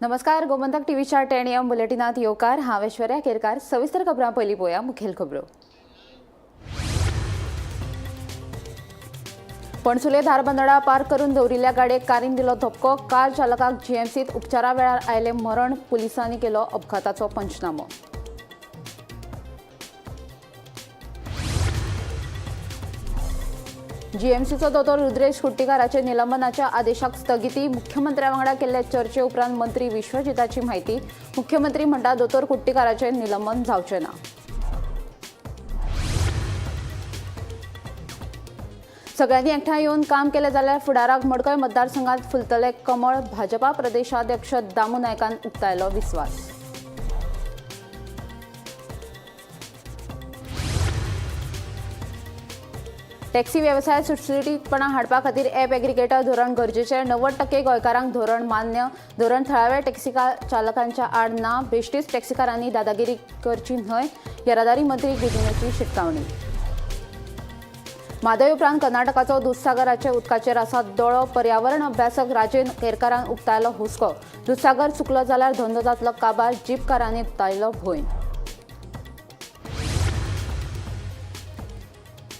नमस्कार, गोमंतक टीव्हीच्या 10 AM बुलेटिनात येवकार. हांव ऐश्वर्या केरकार. सविस्तर खबरां. पयलीं पळोवया मुखेल खबरो. पणसुले धारबांदोडा पार्क करून दवरिल्ल्या गाडयेक कारीन दिलो धपको. कार चालकाक जीएमसीत उपचारा वेळार आयलें मरण. पुलिसांनी केलो अपघाताचो पंचनामो. जीएमसीचो दोतोर रुद्रेश कुट्टीकाराचे निलंबनाच्या आदेशाक स्थगिती. मुख्यमंत्र्या वांगडा केल्ले चर्चे उपरांत मंत्री विश्वजिताची म्हायती. मुख्यमंत्री म्हणटा, दोतोर कुट्टीकाराचे निलंबन जावचें ना. सगळ्यांनी एकठांय येवन काम केलें जाल्यार फुडाराक मडकय मतदारसंघात फुलतले कमळ. भाजपा प्रदेशाध्यक्ष दामू नायकान उक्तायलो विस्वास. टॅक्सी वेवसायात सुटसुटीतपणा हाडपा खातीर ॲप एग्रिगेटर धोरण गरजेचें. 90% गोंयकारांक धोरण मान्य. धोरण थळाव्या टॅक्सी चालकांच्या आड ना. बेश्टीच टॅक्सीकारांनी दादागिरी करची न्हय, येरादारी मंत्री गुदिन्होची शिटकावणी. म्हादय उपरांत कर्नाटकाचो दुधसागराच्या उदकाचेर आसा दोळो. पर्यावरण अभ्यासक राजेंद्र केरकारान उक्तायलो हुस्को. दुधसागर सुकलो जाल्यार धंदो जातलो काबार. जीपकारांनी उक्तायलो भंय.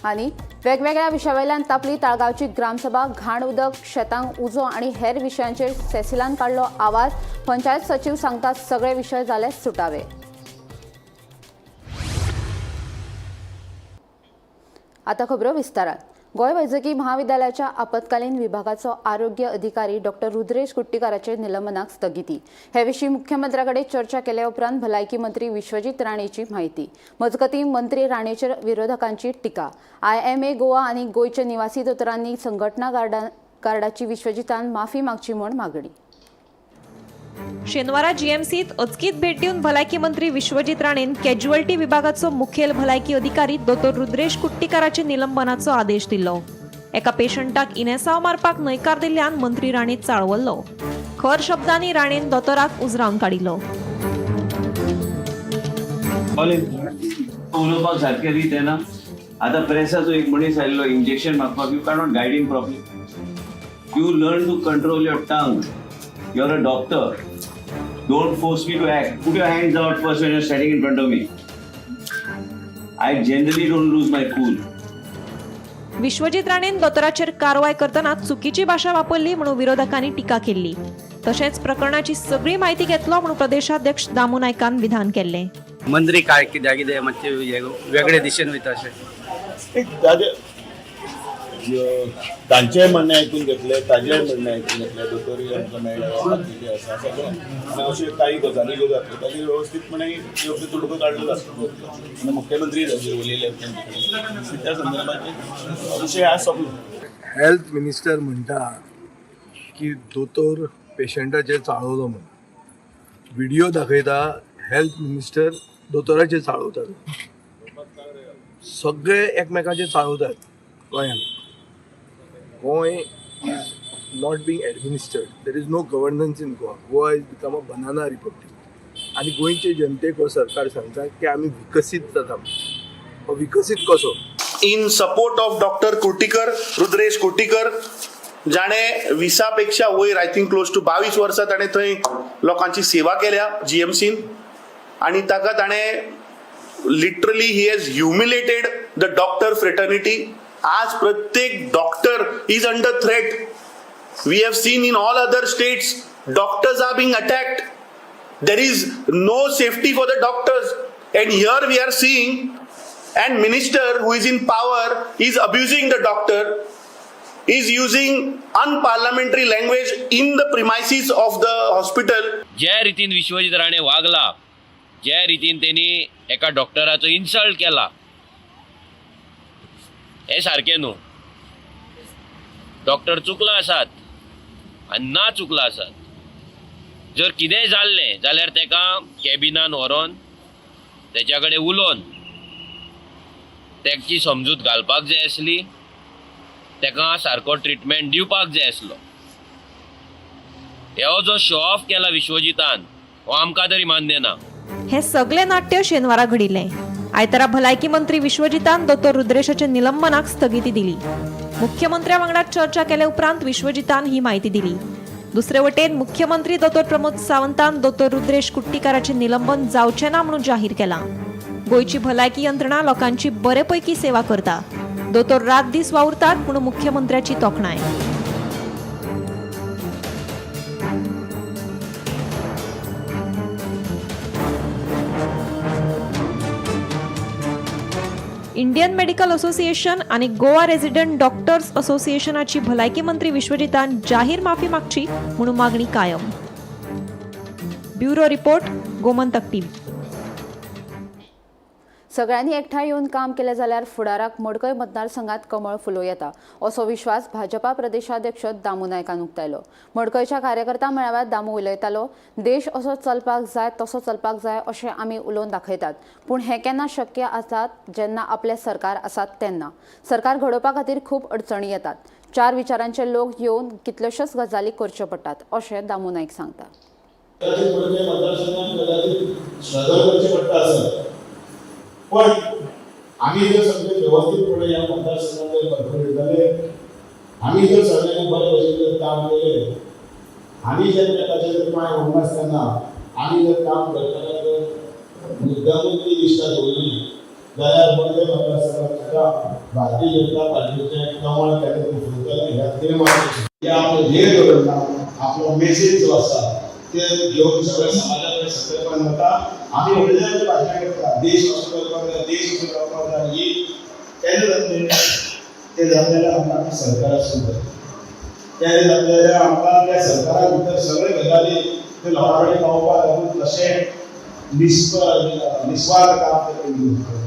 आनी वेगवेगळ्या विशयावयल्यान तापली ताळगांवची ग्रामसभा. घाण उदक, शेतांक उजो आनी हेर विशयांचेर सेसिलान काडलो आवाज. पंचायत सचीव सांगतात, सगळे विशय जाले सुटावे. आता खबरो विस्तारात. गोंय वैजकी महाविद्यालयाच्या आपत्कालीन विभागाचो आरोग्य अधिकारी डॉक्टर रुद्रेश कुट्टीकाराचे निलंबनाक स्थगिती. हे विशीं मुख्यमंत्र्या कडेन चर्चा केले उपरांत भलायकी मंत्री विश्वजीत राणेची म्हायती. मजगतीं, मंत्री राणेचेर विरोधकांची टिका. आयएमए गोवा आनी गोंयचे निवासी दोतोरांनी संघटना कार्डाची विश्वजितान माफी मागची म्हूण मागणी. शेनवारा जीएमसीत अचकीत भेट दिवन भलायकी मंत्री विश्वजीत राणेन कॅज्युअल्टी विभागाचो मुखेल भलायकी अधिकारी दोतोर रुद्रेश कुट्टीकाराचे निलंबनाचो आदेश दिल्लो. एका पेशंटाक इनेसाव मारपाक न्हयकार दिल्ल्यान मंत्री राणे चाळवल्लो. खर शब्दांनी राणेन दोतोराक उजरावन काडिल्लो. उलोवपाक सारकें रीत येना. आतां प्रेसाचो एक मनीस आयिल्लो इंजेक्शन मागपाक. You cannot guide him properly. You learn to control your tongue. You are a doctor. Don't force me to act. Put your hands out first when you're standing in front of me. I generally don't lose my cool. Vishwajit राणेन दोतोराचेर कारवाय करतना चुकीची भाशा वापरली म्हणून विरोधकांनी टिका केल्ली. तशेंच प्रकरणाची सगळी म्हायती घेतलो म्हणून प्रदेशाध्यक्ष दामू नायकान विधान केल्लें. मंत्री काय कित्याक कितें मातशें हे वेगळे दिशेन वयता अशें. एक ताजे तांचेय म्हणणें आयकून घेतलें, ताजेय म्हणणें आयकून घेतलें. दोतोरूय आमकां मेळ्ळे, बाकीचे आसा सगळें. आनी अश्यो काही गजाली ज्यो जातल्यो ताजेर वेवस्थीतपणे योग्य तोडगो काडलो जातलो. आनी मुख्यमंत्री ताजेर उलयले तांचे कडेन, त्या संदर्भाचेर विशय आज सोंपलो. हेल्थ मिनिस्टर म्हणटा की दोतोर पेशंटाचेर चाळवलो म्हणून. व्हिडिओ दाखयता. हेल्थ मिनिस्टर दोतोराचेर चाळवतात. सगळे एकमेकाचेर चाळवतात गोंयांत. Goa is not being administered. There is no governance in Goa. Goa is become a banana republic. आनी गोंयचे जनतेक हो सरकार सांगता की आमी विकसीत जाता. हो विकसीत कसो? In support of Doctor Kuttikar, Rudresh Kuttikar, जाणे 20 पेक्षा वयर, I think close to 22 वर्सां ताणें थंय लोकांची सेवा केल्या जीएमसीन आनी ताका ताणें literally he has humiliated the doctor fraternity. आज प्रत्येक doctor is under threat. We have seen in all other states doctors are being attacked. There is no safety for the doctors, and here we are seeing and minister who is in power is abusing the doctor, is using unparliamentary language in the premises of the hospital. ज्या रितीन विश्वजीत राणे वागला, ज्या रितीन तेणी एका डॉक्टराचो insult केला, हे सारकें न्हू. डॉक्टर चुकला आसात आनी ना चुकला आसात, जर कितेंय जाल्लें जाल्यार तेका कॅबिनान व्हरोन तेच्या कडेन उलोवन तेची समजूत घालपाक जाय आसली, तेका सारको ट्रिटमेंट दिवपाक जाय आसलो. हो जो शो ऑफ केला विश्वजितान हो आमकां तरी मान्य ना. हे सगळे नाट्य शेनवारा घडिल्लें. आयतारा भलायकी मंत्री विश्वजितान दोतोर रुद्रेशाचे निलंबनाक स्थगिती दिली. मुख्यमंत्र्या वांगडा चर्चा केले उपरांत विश्वजितान ही म्हायती दिली. दुसरे वटेन मुख्यमंत्री दोतोर प्रमोद सावंतान दोतोर रुद्रेश कुट्टीकाराचे निलंबन जावचें ना म्हणून जाहीर केलां. गोंयची भलायकी यंत्रणा लोकांची बरे पैकी सेवा करता. दोतोर रात दीस वावुरतात म्हणून मुख्यमंत्र्याची तोखणाय. इंडियन मेडिकल असोसिएशन आनी गोवा रेजिडंट डॉक्टर्स असोसिएशनाची भलायकी मंत्री विश्वजितान जाहीर माफी मागची म्हणून मागणी कायम. Bureau report, Gomantak TV. सगळ्यांनी एकठांय येवन काम केलें जाल्यार फुडाराक मडकय मतदारसंघात कमळ फुलोवं येता असो विश्वास भाजपा प्रदेशाध्यक्ष दामू नायकान उक्तायलो. मडकयच्या कार्यकर्ता मेळाव्यात दामू उलयतालो. देश असो चलपाक जाय तसो चलपाक जाय अशें आमी उलोवन दाखयतात, पूण हें केन्ना शक्य आसात जेन्ना आपलें सरकार आसात तेन्ना. सरकार घडोवपा खातीर खूब अडचणी येतात. चार विचारांचे लोक येवन कितल्योश्योच गजाली करच्यो पडटात अशें दामू नायक सांगता. कदाचित मडकय मतदारसंघात कदाचित स्ट्रगल करचे पडटा आसत, पण आमी जर सगळे वेवस्थीतपणे ह्या मतदारसंघात जर परफॉर्म जाले, आमी जर सगळ्यांनी बरे भशेन जर काम केलें, आमी जर एकामेकाचे जर पांय ओडनासतना आमी जर काम करतना जर मुद्दामून ती निश्ठा दवरली जाल्यार मडकय मतदारसंघात सुद्दां भारतीय जनता पार्टीचें कमळ केन्ना फुलतलें ह्या ते मात आपलो ध्येय दवरना. आपलो मेसेज जो आसा ते घेवन सगळ्या समाजा कडेन संकल्पान वता. आमी व्हडले व्हडले भाशणां करता, देश असो करपाक जाय, देश असो जावपाक जाय, ही तेन्ना जातलें तें जातलें जाल्यार आमकां आमचें सरकार आसूंक जाय. तें जातलें जाल्यार आमकां त्या सरकारा भितर सगळे गजाली ते लोकां कडेन पावोवपाक लागून कशें निस्वार्थ काम तें करूंक जाय.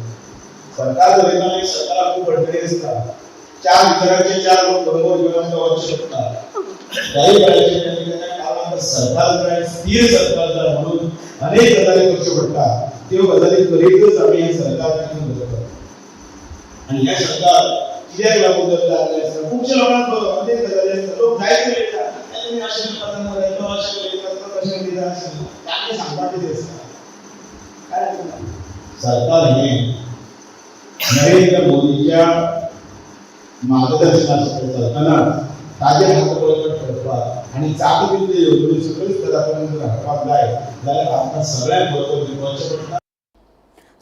सरकार चलयतना एक सरकाराक खूब अडचणी आसता. चार विचारांचे चार लोक बरोबर घेवन आमकां वचचें पडटा. त्याही वेळाचेर केन्ना केन्ना काल सरकार जाय, स्थीर सरकार जाय म्हणून अनेक गजाली करच्यो पडटा. त्यो गजाली करीतच आमी हें सरकार टिकून दवरतात. आनी हें सरकार कित्याक लागून जर जाल्लें आसता, खुबशे लोकांक अनेक गजाली आसता. लोक जायते उलयता, तुमी अशें करता मरे, तो अशें उलयता, तो तशें उलयता, अशें तांकां सांगपाक कितें आसता. काय सरकार हें नरेंद्र मोदीच्या मार्गदर्शनासकयल चलतना ताजे हात बळकट करपाक आनी जाता तितल्यो येवजण्यो सगळ्यो स्तरा पर्यंत हाडपाक जाय जाल्यार आमकां सगळ्यांक बरोबर घेवचें पडटा.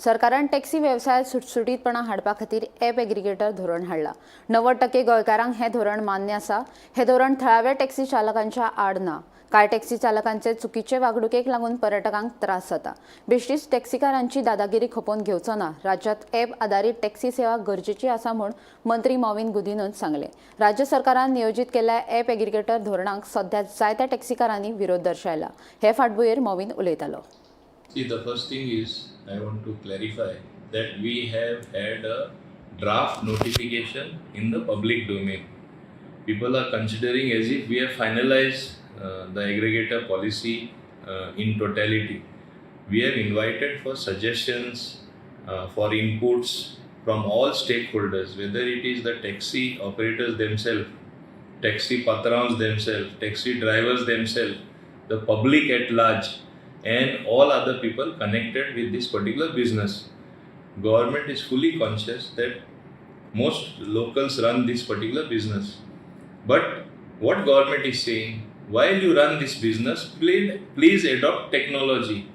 सरकारान टॅक्सी वेवसायांत सुटसुटीतपणा हाडपा खातीर ॲप एग्रिगेटर धोरण हाडलां. 90% गोंयकारांक हें धोरण मान्य आसा. हें धोरण थळाव्या टॅक्सी चालकांच्या आड ना. कांय टॅक्सी चालकांचे चुकीचे वागणुकेक लागून पर्यटकांक त्रास जाता. बेश्टीच टॅक्सीकारांची दादागिरी खपोवन घेवचो ना. राज्यांत ॲप आदारीत टॅक्सी सेवा गरजेची आसा म्हूण मंत्री मॉविन गुदिन्होन सांगलें. राज्य सरकारान नियोजीत केल्ल्या ॲप एग्रिगेटर धोरणाक सध्या जायत्या टॅक्सीकारांनी विरोध दर्शयला. हे फाटभुंयेर मॉविन उलयतालो. See, the first thing is I want to clarify that we have had a draft notification in the public domain. People are considering as if we have finalized the aggregator policy in totality. We have invited for suggestions, for inputs from all stakeholders, whether it is the taxi operators themselves, taxi patrons themselves, taxi drivers themselves, the public at large, and all other people connected with this particular business. Government is fully conscious that most locals run this particular business. But what government is saying, while you run this business, please, please adopt technology.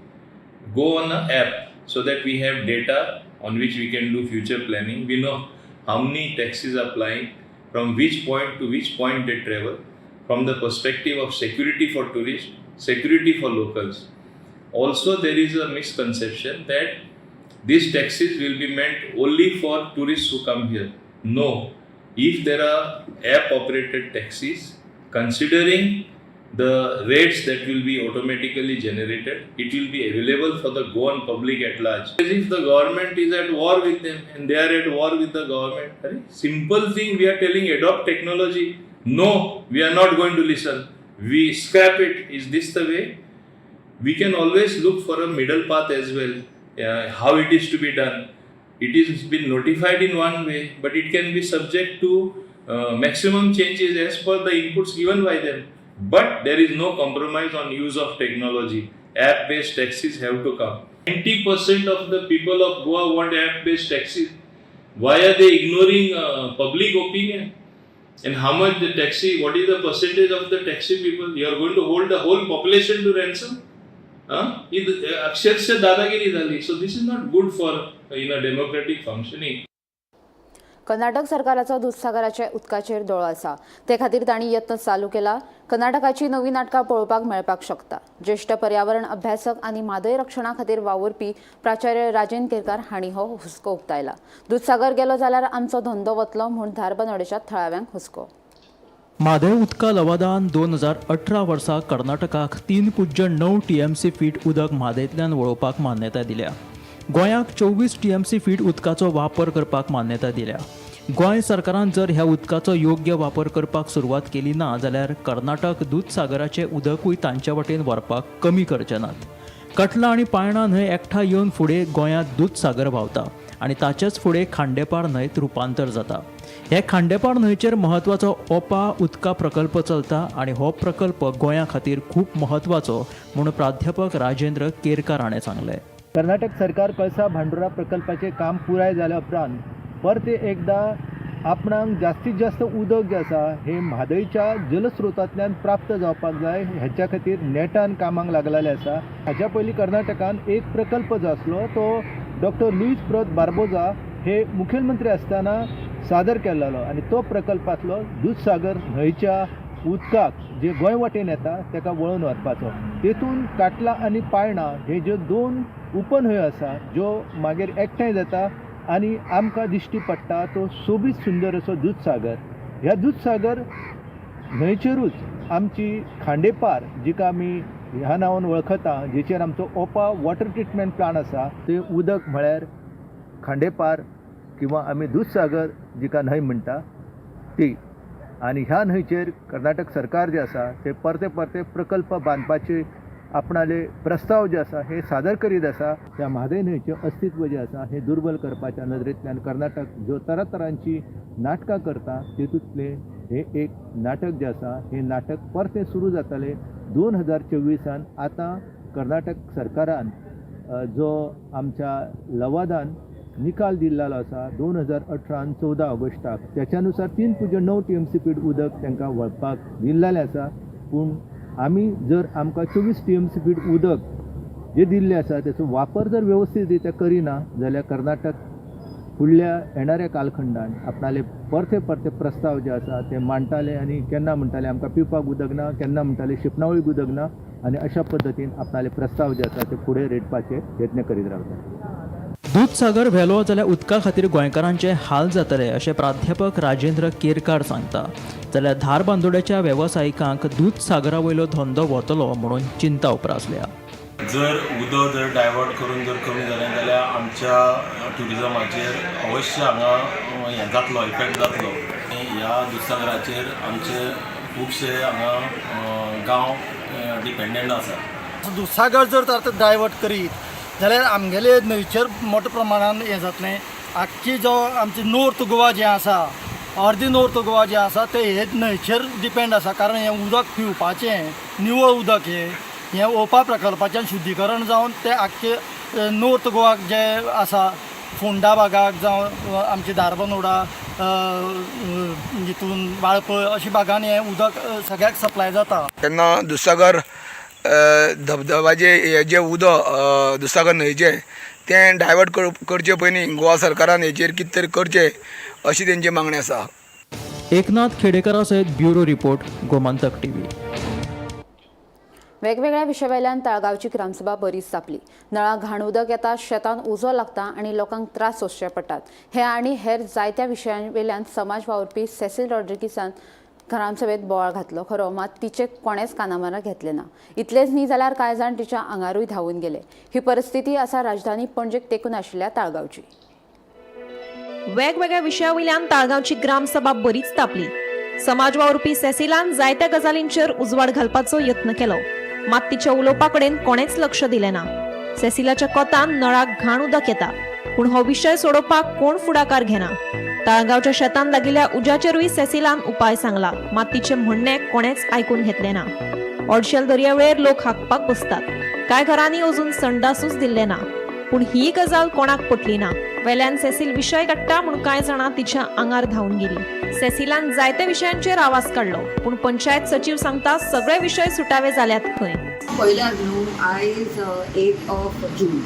Go on an app so that we have data on which we can do future planning. We know how many taxis are plying, from which point to which point they travel, from the perspective of security for tourists, security for locals. Also, there is a misconception that these taxis will be meant only for tourists who come here. No, if there are app operated taxis, considering the rates that will be automatically generated, it will be available for the Goan public at large. As if the government is at war with them and they are at war with the government. Arey, simple thing we are telling, adopt technology. No, we are not going to listen. We scrap it. Is this the way? We can always look for a middle path as well, how it is to be done. It is been notified in one way, but it can be subject to maximum changes as per the inputs given by them. But there is no compromise on use of technology. App based taxis have to come. 90% of the people of Goa want app based taxis. Why are they ignoring public opinion? And how much the taxi, what is the percentage of the taxi people? You are going to hold the whole population to ransom? Huh? अक्षरशः दादागिरी झाली. So this is not good for in a democratic functioning. Karnataka सरकाराचो दुदसागराच्या उदकाचेर दोळो आसा. ते खातीर तांणी यत्न चालू केला. कर्नाटकाची नवी नाटकां पळोवपाक मेळपाक शकता. ज्येश्ठ पर्यावरण अभ्यासक आनी म्हादय रक्षणा खातीर वावुरपी प्राचार्य राजेंद्र केरकार हांणी हो हुस्को उक्तायला. दुदसागर गेलो जाल्यार आमचो धंदो वतलो म्हूण धारबांदोडेच्या थळाव्यांक हुस्को. म्हादय उदका लवादान 2018 वर्सा कर्नाटकाक 3.9 टीएमसी फीट उदक म्हादयंतल्यान वळोवपाक मान्यताय दिल्या. गोंयाक 24 टीएमसी फीट उदकाचो वापर करपाक मान्यताय दिल्या. गोंय सरकारान जर ह्या उदकाचो योग्य वापर करपाक सुरवात केली ना जाल्यार कर्नाटक दुदसागराचें उदकूय तांचे वटेन व्हरपाक कमी करचे नात. कटला आनी पायणा न्हंय एकठांय येवन फुडें गोंयांत दुदसागर व्हांवता आनी ताचेच फुडें खांडेपार न्हंयत रुपांतर जाता. हे खांडेपार न्हंयचेर म्हत्वाचो ओपा उदका प्रकल्प चलता आनी हो प्रकल्प गोंया खातीर खूब म्हत्वाचो म्हूण प्राध्यापक राजेंद्र केरकार हाणें सांगलें. कर्नाटक सरकार कळसा भांडुरा प्रकल्पाचें काम पुराय जाल्या उपरांत परते एकदां आपणाक जास्तीत जास्त उदक जें आसा हें म्हादयच्या जलस्रोतांतल्यान प्राप्त जावपाक जाय हेच्या खातीर नेटान कामाक लागलेलें आसा. हाच्या पयलीं कर्नाटकान एक प्रकल्प जो आसलो तो डॉक्टर लुईस प्रत बार्बोजा हे मुखेलमंत्री आसतना सादर केल्लो आनी तो प्रकल्प आसलो दुदसागर न्हंयच्या उदकाक जे गोंय वाटेन येता ताका वळोवन व्हरपाचो. तेतून काटला आनी पायणा हे ज्यो दोन उपन्हंयो आसा ज्यो मागीर एकठांय जाता आनी आमकां दिश्टी पडटा तो सोबीत सुंदर असो दुदसागर. ह्या दुदसागर न्हंयचेरूच आमची खांडेपार जिका आमी ह्या नांवान वळखता, जेचेर आमचो ओपा वॉटर ट्रिटमेंट प्लांट आसा, तें उदक म्हळ्यार खांडेपार किंवा आमी दुदसागर जिका न्हंय म्हणटा ती. आनी ह्या न्हंयचेर कर्नाटक सरकार जें आसा तें परते परते प्रकल्प बांदपाचे आपणाले प्रस्ताव जे आसा हे सादर करीत आसा. त्या म्हादय न्हंयचें अस्तित्व जें आसा हें दुर्बल करपाच्या नदरेंतल्यान कर्नाटक ज्यो तरातरांची नाटकां करता तेतूंतलें हें एक नाटक जें आसा हें नाटक परतें सुरू जातालें 2024. आतां कर्नाटक सरकारान जो आमच्या लवादान निकाल दिल्लो आसा 2018 14 ऑगस्टाक, त्याच्या नुसार 3.9 टीएमसी फीट उदक तांकां व्हरपाक दिल्लेलें आसा. पूण आमी जर आमकां 24 टीएमसी फीट उदक जे दिल्लें आसा तेचो वापर जर वेवस्थीत रित्या करिना जाल्यार कर्नाटक फुडल्या येणाऱ्या कालखंडान आपणाले परते परते प्रस्ताव जे आसा ते मांडटाले आनी केन्ना म्हणटाले आमकां पिवपाक उदक ना, केन्ना म्हणटाले शिंपणावळीक उदक ना, आनी अशा पद्दतीन आपणाले प्रस्ताव जे आसा ते फुडें रेटपाचे यत्न करीत रावता. दुदसागर व्हेलो जाल्यार उदका खातीर गोंयकारांचे हाल जातले अशें प्राध्यापक राजेंद्र केरकार सांगता. जाल्यार धारबांदोड्याच्या वेवसायिकांक दुदसागरा वयलो धंदो वतलो म्हणून चिंता उप्रासल्या. जर उदक जर डायवर्ट करून जर कमी जालें जाल्यार आमच्या ट्युरिजमाचेर अवश्य हांगा हें जातलो, इफेक्ट जातलो. आनी ह्या दुदसागराचेर आमचे खुबशे हांगा गांव डिपेंडंट आसा. दुदसागर जर आतां डायवर्ट करीत जाल्यार आमगेले न्हंयचेर मोठ्या प्रमाणान हें जातलें. आख्खी जो आमची नॉर्थ गोवा जें आसा, अर्दी नॉर्थ गोवा जें आसा तें हे न्हंयचेर डिपेंड आसा, कारण हें उदक पिवपाचें निवळ उदक हें हें ओपा प्रकल्पाच्यान शुद्धीकरण जावन तें आख्खें नॉर्थ गोवाक जें आसा फोंडा भागाक जावं आमची धारबांदोडा हितून वाळपय अशा भागान हें उदक सगळ्याक सप्लाय जाता. तेन्ना दुदसागर धबधब्याचें हें जें उदक दुदसागर न्हंयचें तें डायवर्ट करचे पयलीं गोवा सरकारान हेचेर कितें तरी करचें अशी तेंची मागणी आसा. एकनाथ खेडेकरा सयत ब्युरो रिपोर्ट, गोमंतक टीव्ही. वेगवेगळ्या विशयावेल्यान ताळगांवची ग्रामसभा बरीच तापली. नळाक घाण उदक येता, शेतान उजो लागता आनी लोकांक त्रास सोंसचे पडटात. हे आनी हेर जायत्या विशयांवेल्यान समाज वावुरपी सेसील रॉड्रिगीसान ग्रामसभेत बोवाळ घातलो खरो, मात तिचे कोणेच कानामनार घेतले ना. इतलेच न्ही जाल्यार कांय जाण तिच्या आंगारूय धांवून गेले. ही परिस्थिती आसा राजधानी पणजेक तेंकून आशिल्ल्या ताळगांवची. वेगवेगळ्या विशयावयल्यान ताळगांवची ग्रामसभा बरीच तापली. समाज वावुरपी सेसिलान जायत्या गजालींचेर उजवाड घालपाचो यत्न केलो, मात तिच्या उलोवपा कडेन कोणेच लक्ष दिलें ना. सेसिलाच्या कोतान नळाक घाण उदक येता, पूण हो विशय सोडोवपाक कोण फुडाकार घेना. ताळगांवच्या शेतान लागिल्ल्या उज्याचेरूय सेसिलान उपाय सांगला, मात तिचें म्हणणें कोणेच आयकून घेतलें ना. ऑडशेल दर्यावेळेर लोक हागपाक बसतात, कांय घरांनी अजून संडासूच दिल्ले ना, पूण ही गजाल कोणाक पटली ना. वेल्यान सेसील विशय काडटा म्हूण कांय जाणां तिच्या आंगार धांवून गेली. सेसिलान जायत्या विशयांचेर आवाज काडलो, पूण पंचायत सचीव सांगता सगळे विशय सुटावे जाल्यात खंय. पयल्यार न्हू, आयज 8 ऑफ जून.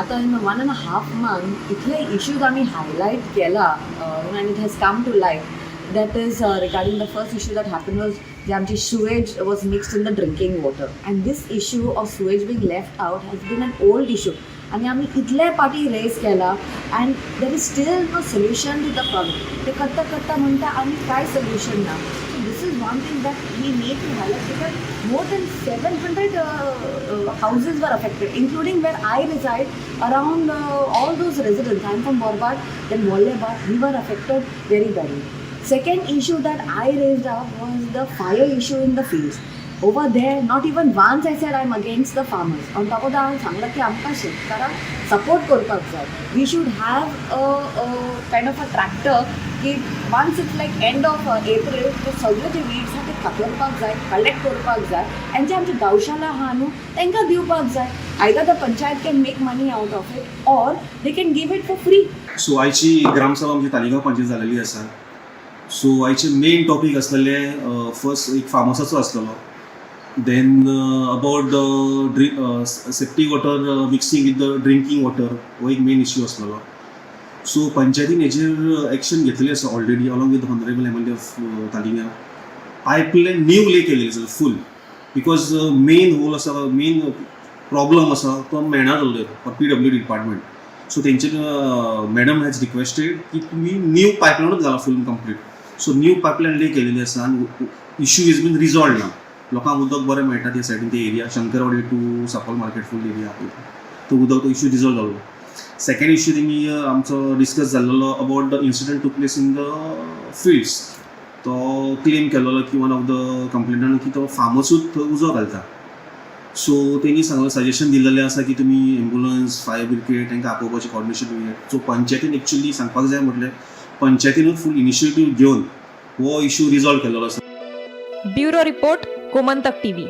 आतां in 1.5 month इतले इश्यूज आमी हायलायट केला आनी it has come to light. That is regarding the first issue that happen was जे आमची sewage was mixed in the drinking water, and this issue of sewage being left out has been an old issue आनी आमी इतले पाटी rays केला and there is still no solution to the problem. ते करता करता म्हणटा आनी कांय सोल्युशन ना. So this is one thing that we need to highlight because more than 700 houses were affected, including where I reside. Around all those residents, I'm from Borbad, then Mollebad, we were affected very badly. Second issue that I raised up was the fire issue in the fields. Over there, not even once I said I'm against the farmers. On top of that, हांवें सांगलां की आमकां शेतकारांक support करपाक जाय. We should have a kind of a tractor की once it's like end of April, ते सगळे जे वीड्स आहा ते कातरपाक जाय, कलेक्ट करपाक जाय आनी जे आमची गावशाला आहा न्हू, तांकां दिवपाक जाय. Either the panchayat can make money out of it or they can give it for free. So आयची ग्रामसभा आमची तालिगांव पंचायत जालेली आसा. सो आयचे मेन टॉपीक आसलेले, फर्स्ट एक फार्मसाचो आसलेलो, then about the septic water mixing with the drinking water, हो एक मेन इश्यू आसलेलो. सो पंचायतीन हेजेर एक्शन घेतलेली आसा already along with honourable MLA of Taleigao. Pipeline new ले केलेली आसा फूल, because main whole आसा, मेन प्रॉब्लम आसा तो मेळना जाल्लो फॉर पीडब्ल्यूडी डिपार्टमेंट. सो तेंचे मॅडम हॅज रिक्वेस्टेड की तुमी न्यू पायपलायनूच घाला फूल कंप्लीट. सो न्यू पायपलायन ले केलेली आसा आनी इश्यू is bin resolved ना. लोकांक उदक बरें मेळटा त्या सायडीन, ते एरिया शंकरवाडी टू साकोल मार्केट फूल एरिया, तो उदक तो इश्यू रिजॉल्व जालो. सेकंड इश्यू तेमी आमचो डिस्कस जाल्लो about the incident took place in the fields. तो क्लेम केलेलो की वन ऑफ the कंप्लेनंट की तो फार्मसूच थंय उजो घालता. सो तेणी सांगलें, सजेशन दिलेलें आसा की तुमी एम्बुलन्स, फायर ब्रिगेड तांकां आपोवपाचें कॉर्डिनेशन. सो पंचायतीन एक्चुअली सांगपाक जाय म्हटल्यार पंचायतीनूच फूल इनिशिएटीव घेवन हो इश्यू रिजॉल्व केलेलो आसा. Bureau report, Gomantak TV.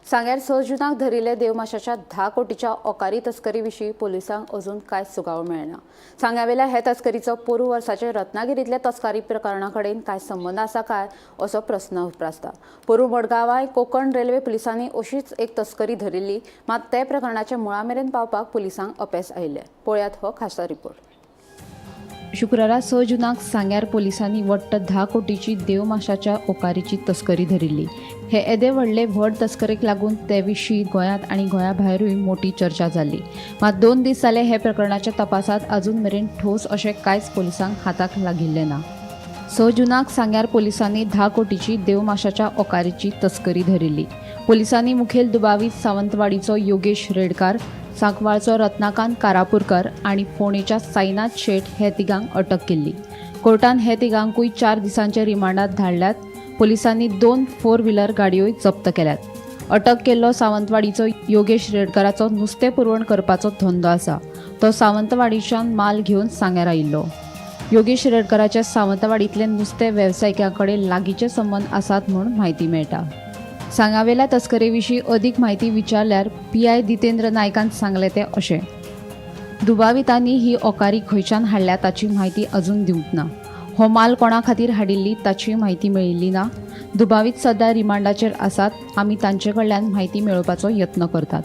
सांग्यार 6 जुनाक धरिल्ले देवमाशाच्या 10 कोटीच्या ओकारी तस्करी विशीं पोलिसांक अजून कांयच सुगावो मेळना. सांग्यावेल्या हे तस्करीचो पोरूं वर्साचे रत्नागिरींतल्या तस्करी प्रकरणा कडेन कांय संबंद आसा काय असो प्रस्न उप्रासता. पोरूं मडगांवाय कोकण रेल्वे पुलिसांनी अशीच एक तस्करी धरिल्ली, मात ते प्रकरणाच्या मुळा मेरेन पावपाक पुलिसांक अपेस आयिल्लें. पळयात हो खासा रिपोर्ट. शुक्रारा 6 जुनाक सांग्यार पोलिसांनी वट्ट 10 कोटीची देवमाशाच्या ओकारीची तस्करी धरिल्ली. हे येदे व्हडले व्हड तस्करीक लागून ते विशीं गोंयांत आनी गोंया भायरूय मोटी चर्चा जाल्ली. मात 2 दीस जाले, हे प्रकरणाच्या तपासात अजून मेरेन ठोस अशें कांयच पोलिसांक हाताक लागिल्लें ना. 6 जुनाक सांग्यार पोलिसांनी 10 कोटीची देवमाशाच्या ओकारीची तस्करी धरिल्ली. पोलिसांनी मुखेल दुबावीत सावंतवाडीचो योगेश रेडकार, सांकवाळचो रत्नाकांत कारापूरकर आनी फोंडेच्या साईनाथ शेट हे तिगांक अटक केल्ली. कोर्टान हे तिगांकूय 4 दिसांच्या रिमांडात धाडल्यात. पोलिसांनी दोन फोर व्हिलर गाडयोय जप्त केल्यात. अटक केल्लो सावंतवाडीचो योगेश रेडकाराचो नुस्तें पुरवण करपाचो धंदो आसा. तो सावंतवाडीच्यान माल घेवन सांग्यार आयिल्लो. योगेश रेडकराच्या सावंतवाडींतले नुस्तें वेवसायिकां कडेन लागींचे संबंद आसात म्हूण म्हायती मेळटा. सांगावेल्या तस्करे विशीं अदीक म्हायती विचारल्यार पीआय जितेंद्र नायकान सांगलें तें अशें, दुबावितांनी ही ओकारी खंयच्यान हाडल्या ताची म्हायती अजून दिवंक ना. हो माल कोणा खातीर हाडिल्ली ताची म्हायती मेळिल्ली ना. दुबावीत सध्या रिमांडाचेर आसात. आमी तांचे कडल्यान म्हायती मेळोवपाचो यत्न करतात.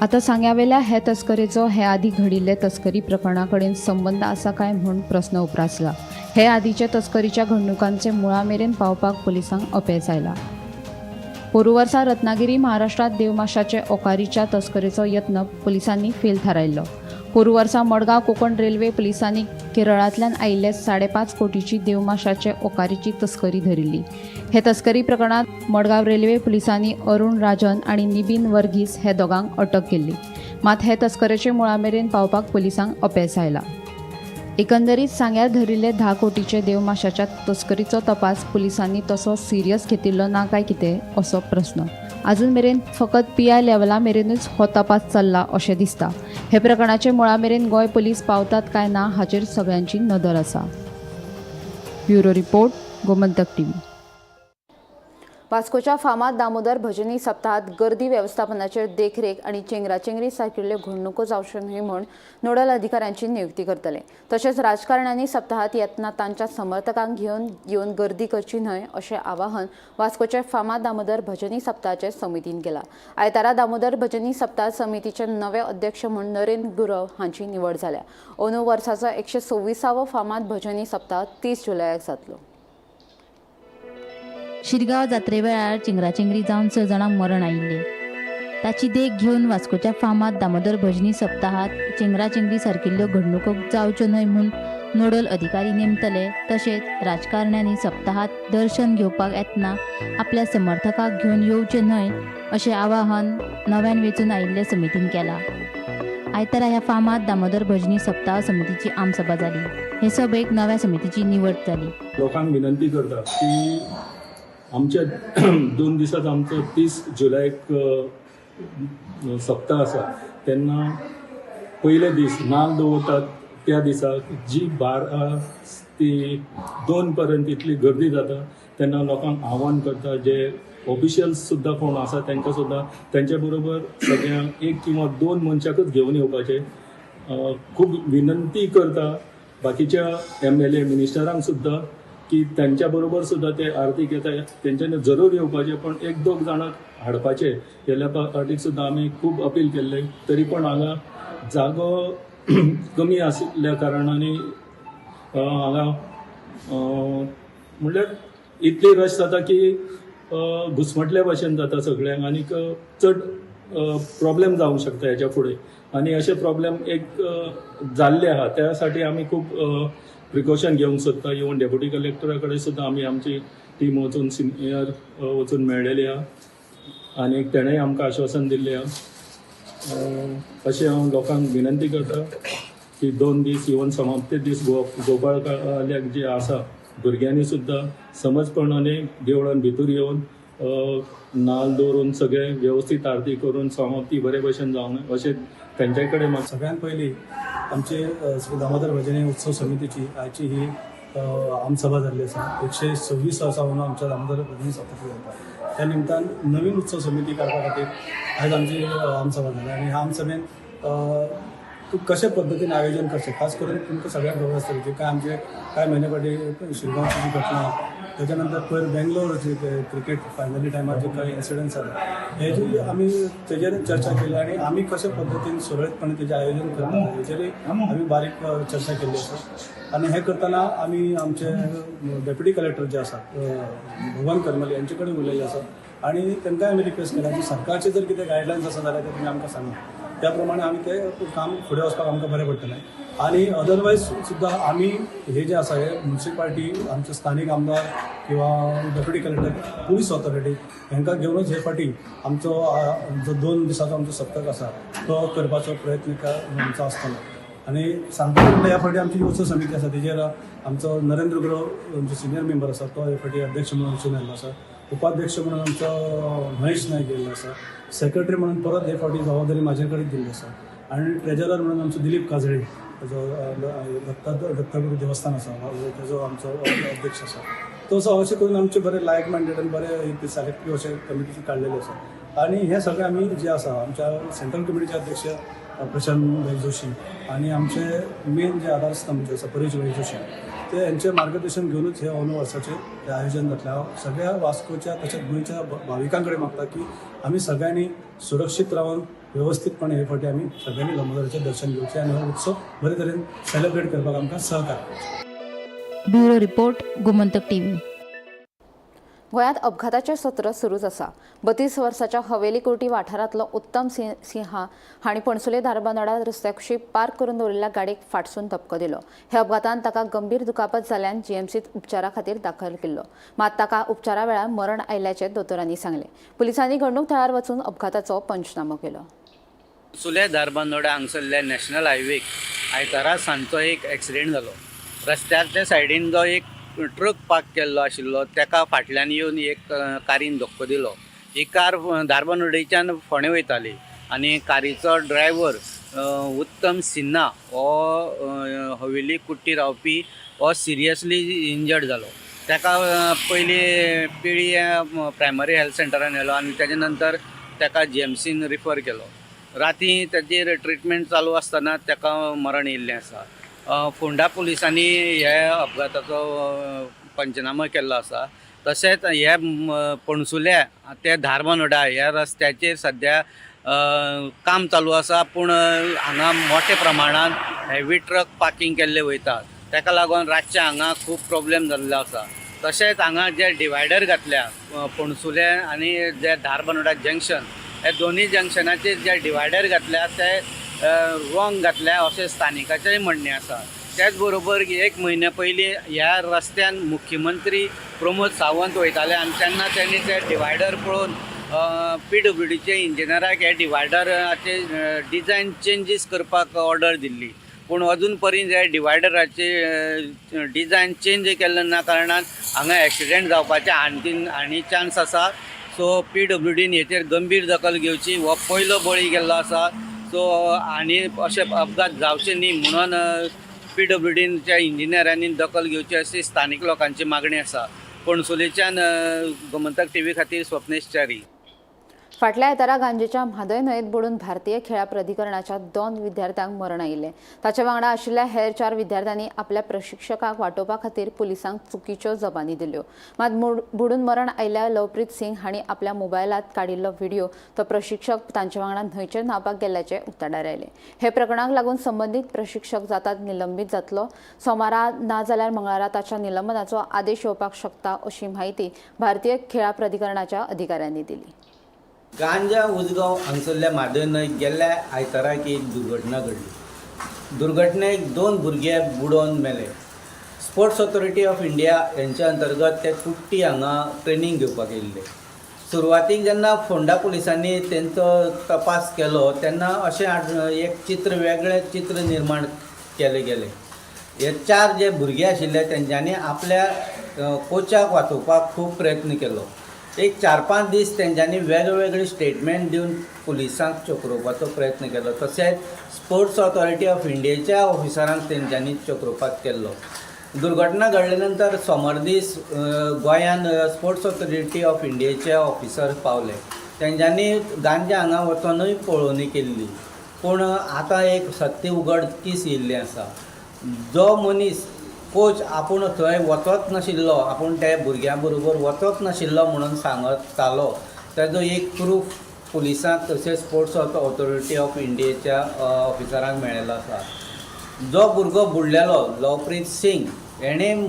आतां सांग्यावेल्या हे तस्करेचो हे आदीं घडिल्ले तस्करी प्रकरणा कडेन संबंद आसा काय म्हूण प्रस्न उप्रासला. हे आदींचे तस्करीच्या घडणुकांचे मुळा मेरेन पावपाक पुलिसांक अपेस आयला. पोरूं वर्सा रत्नागिरी महाराष्ट्रांत देवमाशाचे ओकारीच्या तस्करीचो यत्न पुलिसांनी फेल थारायल्लो. पोरूं वर्सा मडगांव कोकण रेल्वे पुलिसांनी केरळांतल्यान आयिल्ले 5.5 कोटीची देवमाशाचे ओकारीची तस्करी धरिल्ली. हे तस्करी प्रकरणांत मडगांव रेल्वे पुलिसांनी अरुण राजन आनी निबीन वर्गीस हे दोगांक अटक केल्ली. मात हे तस्करेचे मुळा मेरेन पावपाक पुलिसांक अपेस आयला. एकंदरीत सांग्यार धरिल्ले 10 कोटीचे देवमाशाच्या तस्करीचो तपास पुलिसांनी तसो सिरियस घेतिल्लो ना काय कितें असो प्रस्न. अजून मेरेन फकत पी I लेवला मेरेनूच हो तपास चल्ला अशें दिसता. हे प्रकरणाचे मुळा मेरेन गोंय पुलीस पावतात काय ना हाचेर सगळ्यांची नदर आसा. Bureau report, Gomantak TV. वास्कोच्या फामाद दामोदर भजनी सप्ताहात गर्दी वेवस्थापनाचेर देखरेख आनी चेंगराचेंगरी सारकिल्ल्यो घडणुको जावच्यो न्हय म्हूण नोडल अधिकाऱ्यांची नियुक्ती करतले. तशेंच राजकारण्यांनी सप्ताहात येतना तांच्या समर्थकांक घेवन येवन गर्दी करची न्हय अशें आवाहन वास्कोचे फामाद दामोदर भजनी सप्ताहाचे समितीन केलां. आयतारा दामोदर भजनी सप्ताह समितीचे नवे अध्यक्ष म्हूण नरेंद्र गुरव हांची निवड जाल्या. अंदू वर्साचो 126वो फामाद भजनी सप्ताह 30 जुलयाक जातलो. शिरगांव जात्रे वेळार चिंगराचिंगरी जावन 6 जाणांक मरण आयिल्लें. ताची देख घेवन वास्कोच्या फामाद दामोदर भजनी सप्ताहात चेंगराचेंगरी सारकिल्ल्यो घडणुको जावच्यो न्हय म्हूण नोडल अधिकारी नेमतले. तशेंच राजकारण्यांनी सप्ताहात दर्शन घेवपाक येतना आपल्या समर्थकाक घेवन येवचें न्हय अशें आवाहन नव्यान वेंचून आयिल्ले समितीन केलां. आयतारा ह्या फामाद दामोदर भजनी सप्ताह समितीची आमसभा जाली. हे सभेक नव्या समितीची निवड जाली. लोकांक विनंती करता की आमच्या 2 दिसांत आमचो 30 जुलयाक सप्ताह आसा, तेन्ना पयले दीस नाल दवरतात त्या दिसा जी 12 ते 2 पर्यंत इतली गर्दी जाता, तेन्ना लोकांक आव्हान करता जे ऑफिशियल्स सुद्दां कोण आसा तांकां सुद्दां तेंच्या बरोबर सगळ्यांक 1 किंवा 2 मनशाकच घेवन येवपाचें खूब विनंती करता. बाकीच्या MLA मिनिस्टरांक सुद्दां की त्यांच्या बरोबर सुद्दां ते आरतीक येता तेंच्यांनी जरूर येवपाचें, पण 1-2 जाणांक हाडपाचें. गेल्या पार्टीक सुद्दां आमी खूब अपील केल्लें, तरी पण हांगा जागो कमी आशिल्ल्या कारणांनी हांगा म्हणल्यार इतली रश जाता की घुसमटल्या भशेन जाता सगळ्यांक आनीक चड प्रॉब्लेम जावंक शकता हेच्या फुडें. आनी अशे प्रॉब्लेम एक जाल्ले आहा, त्या साठी आमी खूब प्रिकॉशन घेवंक सोदता. इवन डेप्युटी कलेक्टरा कडेन सुद्दां आमी आमची टीम वचून सिनियर वचून मेळ्ळेली आहा आनी तेणेय आमकां आश्वासन दिल्लें आहा. अशें हांव लोकांक विनंती करता की 2 दीस इवन समाप्ती दीस गोपाळ काल्याक जे आसा भुरग्यांनी सुद्दां समजपणाने देवळान भितर येवन नाल दवरून सगळे व्यवस्थीत आरती करून समाप्ती बरे भशेन जावंक अशें तेंच्या कडेन. सगळ्यात पयलीं आमचे श्री दामोदर भजनी उत्सव समितीची आयची ही आमसभा जाल्ली आसा. 126 वर्सां म्हणून आमच्या दामोदर भजनी सप्तक जाता, त्या निमतान नवीन उत्सव समिती काडपा खातीर आयज आमची आमसभा जाली. आनी ह्या आमसभेन तूं कशे पद्दतीन आयोजन करचें, खास करून तुमकां सगळ्यांक खबर आसतली की काय आमचे कांय म्हयने फाटीं शिरगांवची जी घटना, त्याच्या नंतर पयर बेंगलोर जे क्रिकेट फायनली टायमार जे कांय इन्सिडंट जाले हेजी आमी तेजेर चर्चा केली आनी आमी कशे पद्दतीन सुरळीतपणे तेजें आयोजन करता हेजेरय आमी बारीक चर्चा केल्ली आसा. आनी हें करतना आमी आमचे डेप्युटी कलेक्टर जे आसात भुवन करमली यांचे कडेन उलयल्ले आसा आनी तांकांय आमी रिक्वेस्ट केला की सरकारचे जर कितें गायडलायन्स आसा जाल्यार ते तुमी आमकां सांगा, त्या प्रमाणे आमी तें काम फुडें वचपाक आमकां बरें पडटलें. आनी अदरवायज सुद्दां आमी हे जे आसा हे म्युनिसिपालिटी आमचे स्थानीक आमदार किंवा डेप्युटी कलेक्टर पुलीस ऑथॉरिटी हांकां घेवनूच हे फावटी आमचो जो 2 दिसाचो आमचो सप्तक आसा तो करपाचो प्रयत्न आमचो आसतलो. आनी सांगता म्हणल्यार ह्या फावटी आमची उत्सव समिती आसा तेजेर आमचो नरेंद्र गुरव जो सिनियर मेंबर आसा तो हे फावटी अध्यक्ष म्हणून वेंचून आयिल्लो आसा, उपाध्यक्ष म्हणून आमचो महेश नायक गेल्लो आसा, सेक्रेटरी म्हणून परत हे फावटी जबाबदारी म्हाजे कडेन दिल्ली आसा आनी ट्रेजरर म्हणून आमचो दिलीप काजळी जो दत्तगुरू देवस्थान आसा तेजो आमचो अध्यक्ष आसा. तो असो अशें करून आमचे बरे लायक मायंडेड आनी बरे सिलेक्टीव अशे कमिटी काडलेले आसा. आनी हें सगळें आमी जें आसा आमच्या सेंट्रल कमिटीचे अध्यक्ष प्रशांत भाई जोशी आनी आमचे मेन जे आधारस्तंभ जे आसा परेश भाई जोशी ते हेंचें मार्गदर्शन घेवनूच हे अंदू वर्साचें हें आयोजन जातलें. हांव सगळ्या वास्कोच्या तशेंच गोंयच्या भाविकां कडेन मागता की आमी सगळ्यांनी सुरक्षीत रावन व्यवस्थीतपणे हे फावटी आमी सगळ्यांनी दामोदराचें दर्शन घेवचें आनी हो उत्सव बरे तरेन सेलिब्रेट करपाक आमकां सहकार्य करचें. Bureau report, Gomantak TV. गोंयांत अपघाताचें सत्र सुरूच आसा. 32 वर्साच्या हवेली कुर्टी वाठारांतलो उत्तम सिंहा हांणी पणसुले धारबांदोडा रस्त्या कुशीक पार्क करून दवरिल्ल्या गाडयेक फाटसून धपको दिलो. ह्या अपघातांत ताका गंभीर दुखापत जाल्ल्यान जीएमसीत उपचारा खातीर दाखल केल्लो, मात ताका उपचारा वेळार मरण आयिल्ल्याचें दोतोरांनी सांगलें. पुलिसांनी घडणूक थळार वचून अपघाताचो पंचनामो केलो. पणसुले धारबांदोडा हांगसरल्या नॅशनल हायवेक आयतारा सांजचो एक एक्सिडेंट जालो. रस्त्याच्या सायडीन जो एक ट्रक पार्क केल्लो आशिल्लो ताका फाटल्यान येवन एक कारीन धक्को दिलो. ही कार धारबांदोडेच्यान फोंडें वयताली आनी कारीचो ड्रायव्हर उत्तम सिन्हा हो हवेली कुट्टी रावपी हो सिरियसली इंजर्ड जालो. ताका पयलीं पिळी प्रायमरी हेल्थ सेंटरान व्हेलो आनी तेजे नंतर ताका जीएमसीन रिफर केलो. राती ताजेर ट्रिटमेंट चालू आसतना ताका मरण येयल्लें आसा. फोंडा पुलिसांनी ह्या अपघाताचो पंचनामो केल्लो आसा. तशेंच हे पणसुल्या ते धारबांदोडा ह्या रस्त्याचेर सद्या काम चालू आसा, पूण हांगा मोठ्या प्रमाणान हेवी ट्रक पार्किंग केल्ले वयतात. ताका लागून रातचे हांगा खूब प्रॉब्लेम जाल्लो आसा. तशेंच हांगा जे डिवायडर घातल्या पणसुल्या आनी जे धारबांदोडा जंक्शन हे दोनूय जंक्शनाचेर जे डिवायडर घातल्या ते रॉंग घातल्या अशें स्थानिकाचेंय म्हणणें आसा. त्याच बरोबर एक म्हयन्या पयलीं ह्या रस्त्यान मुख्यमंत्री प्रमोद सावंत वयताले आनी तेन्ना तेणी ते डिवायडर पळोवन पीडब्ल्यूडीचे इंजिनियराक हे डिवायडराचे डिजायन चेंजीस करपाक ऑर्डर दिल्ली, पूण अजून पर्यंत हे डिवायडराचे डिजायन चेंज केल्ले ना कारणान हांगा एक्सिडेंट जावपाचे आणखीन आनी चान्स आसा. सो पीडब्ल्यूडीन हेचेर गंभीर दखल घेवची. हो पयलो बळी गेल्लो आसा. सो आनी अशे अपघात जावचे न्ही म्हणून पीडब्ल्यूडीच्या इंजिनियरांनी दखल घेवची अशी स्थानीक लोकांची मागणी आसा. पणसुलेच्यान गोमंतक टीव्ही खातीर स्वप्नेश च्यारी. फाटल्या आयतारा गांजेच्या म्हादय न्हंयेत बुडून भारतीय खेळां प्राधिकरणाच्या 2 विद्यार्थ्यांक मरण आयिल्लें. ताचे वांगडा आशिल्ल्या हेर 4 विद्यार्थ्यांनी आपल्या प्रशिक्षकाक वाटोवपा खातीर पुलिसांक चुकीच्यो जबानी दिल्यो. मात बुडून मरण आयिल्ल्या लवप्रीत सिंग हांणी आपल्या मोबायलांत काडिल्लो व्हिडिओ तो प्रशिक्षक तांचे वांगडा न्हंयचेर न्हांवपाक गेल्ल्याचें उक्ताडार आयलें. हे प्रकरणाक लागून संबंदीत प्रशिक्षक जातात निलंबीत जातलो. सोमारा ना जाल्यार मंगळारा ताच्या निलंबनाचो आदेश येवपाक शकता अशी म्हायती भारतीय खेळां प्राधिकरणाच्या अधिकाऱ्यांनी दिली. गांजा उजगांव हांगसरल्या म्हादय न्हंय गेल्ल्या आयताराक एक दुर्घटना घडली. दुर्घटनेक 2 भुरगे बुडोवन मेले. स्पोर्ट्स ऑथॉरिटी ऑफ इंडिया हेंच्या अंतर्गत ते कुट्टी हांगा ट्रेनींग घेवपाक येयल्ले. सुरवातीक जेन्ना फोंडा पुलिसांनी तेंचो तपास केलो तेन्ना अशें एक चित्र वेगळें चित्र निर्माण केलें गेलें. हे 4 जे भुरगे आशिल्ले तेंच्यांनी आपल्या कोचाक वाचोवपाक खूब प्रयत्न केलो. एक 4-5 दीस तेंच्यांनी वेगवेगळे स्टेटमेंट दिवन पुलिसांक चक्रोवपाचो प्रयत्न केलो. तशेंच स्पोर्ट्स ऑथॉरिटी ऑफ इंडियेच्या ऑफिसरांक तेंच्यांनी चक्रोवपाक केल्लो. दुर्घटना घडले नंतर सोमार दीस गोंयान स्पोर्ट्स ऑथॉरिटी ऑफ इंडियेचे ऑफिसर पावले. तेंच्यांनी गांजा हांगा वचोनूय पळोवणी केल्ली, पूण आतां एक सत्य उघडकीस येयल्लें आसा. जो मनीस कोच आपूण थंय वचत नाशिल्लो, आपूण त्या भुरग्यां बरोबर वचत नाशिल्लो म्हणून सांगतालो, ताजो एक प्रूफ पुलिसांक तशेंच स्पोर्ट्स ऑथॉरिटी ऑफ इंडियेच्या ऑफिसरांक मेळिल्लो आसा. जो भुरगो बुडलेलो लवप्रीत सिंग हेणें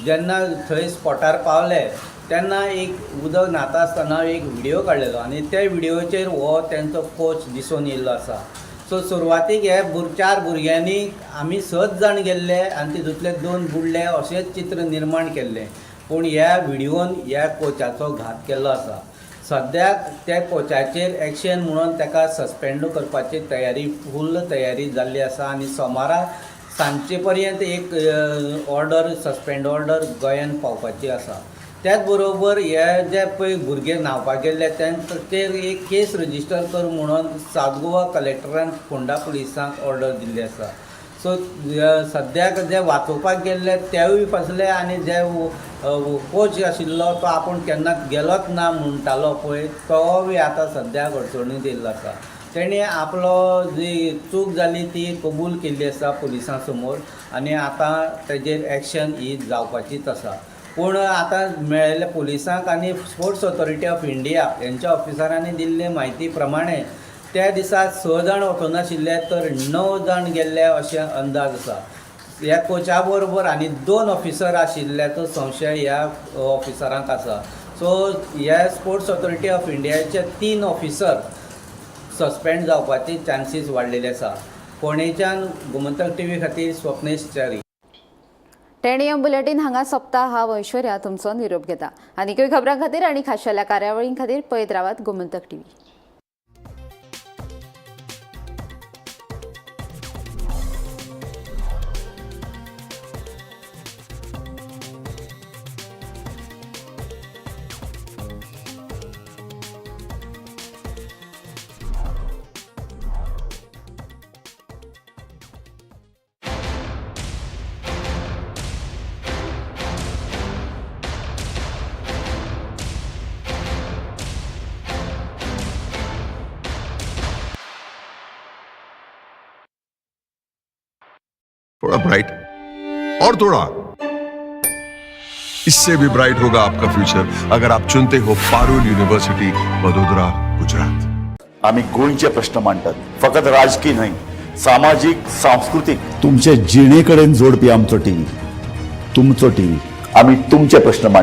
जेन्ना थंय स्पॉटार पावले तेन्ना एक उदक न्हाता आसतना एक व्हिडियो काडलेलो आनी त्या व्हिडियोचेर हो तेंचो कोच दिसून येयल्लो आसा. सो सुरवातीक हे 4 भुरग्यांनी आमी 6 जाण गेल्ले आनी तितूंतले 2 बुडले अशेंच चित्र निर्माण केल्लें, पूण ह्या व्हिडियोन ह्या कोचाचो घात केल्लो आसा. सद्याक त्या कोचाचेर एक्शन म्हणून ताका सस्पेंड करपाची तयारी फुल्ल तयारी जाल्ली आसा आनी सोमारा सांजचे पर्यंत एक ऑर्डर सस्पेंड ऑर्डर गोंयान पावपाची आसा. त्याच बरोबर हे जे पळय भुरगे न्हांवपाक गेल्ले तांचेर एक केस रजिस्टर कर म्हणून साउथ गोवा कलेक्टरान फोंडा पुलिसांक ऑर्डर दिल्ली आसा. सो सद्याक जे वाचोवपाक गेल्ले तेवूय फसले आनी जे कोच आशिल्लो तो आपूण केन्नाच गेलोच ना म्हणटालो पळय तो बी आतां सद्याक अडचणींत येयल्लो आसा. तेणें आपलो जी चूक जाली ती कबूल केल्ली आसा पुलिसां समोर आनी आतां तेजेर एक्शन ही जावपाचीच आसा. पूण आतां मेळिल्ल्या पुलिसांक आनी स्पोर्ट्स ऑथॉरिटी ऑफ इंडिया हेंच्या ऑफिसरांनी दिल्ले म्हायती प्रमाणे त्या दिसा 6 जाण वचनाशिल्ले तर 9 जाण गेल्ले अशें अंदाज आसा. ह्या कोचा बरोबर आनी 2 ऑफिसर आशिल्ल्याचो संशय ह्या ऑफिसरांक आसा. सो ह्या स्पोर्ट्स ऑथॉरिटी ऑफ इंडियाचे 3 ऑफिसर सस्पेंड जावपाचे चान्सीस वाडलेले आसा. फोंडेच्यान गोमंतक टीव्ही खातीर स्वप्नेश च्यारी. 10 AM bulletin हांगा सोंपता. हांव ऐश्वर्या तुमचो निरोप घेता. आनीकूय खबरां खातीर आनी खाशेल्या कार्यावळीं खातीर पळयत रावात गोमंतक टीव्ही. थोड़ा ब्राइट और थोड़ा इससे भी ब्राइट होगा आपका फ्यूचर अगर आप चुनते हो पारुल यूनिवर्सिटी, वडोदरा, गुजरात। आम्ही गोंयचे प्रश्न मांडटात, फकत राजकीय न्हय, सामाजीक, सांस्कृतीक, तुमचे जिणे कडेन जोडपी आमचो टीव्ही, तुमचो टीव्ही। आम्ही तुमचे प्रश्न मांडटात।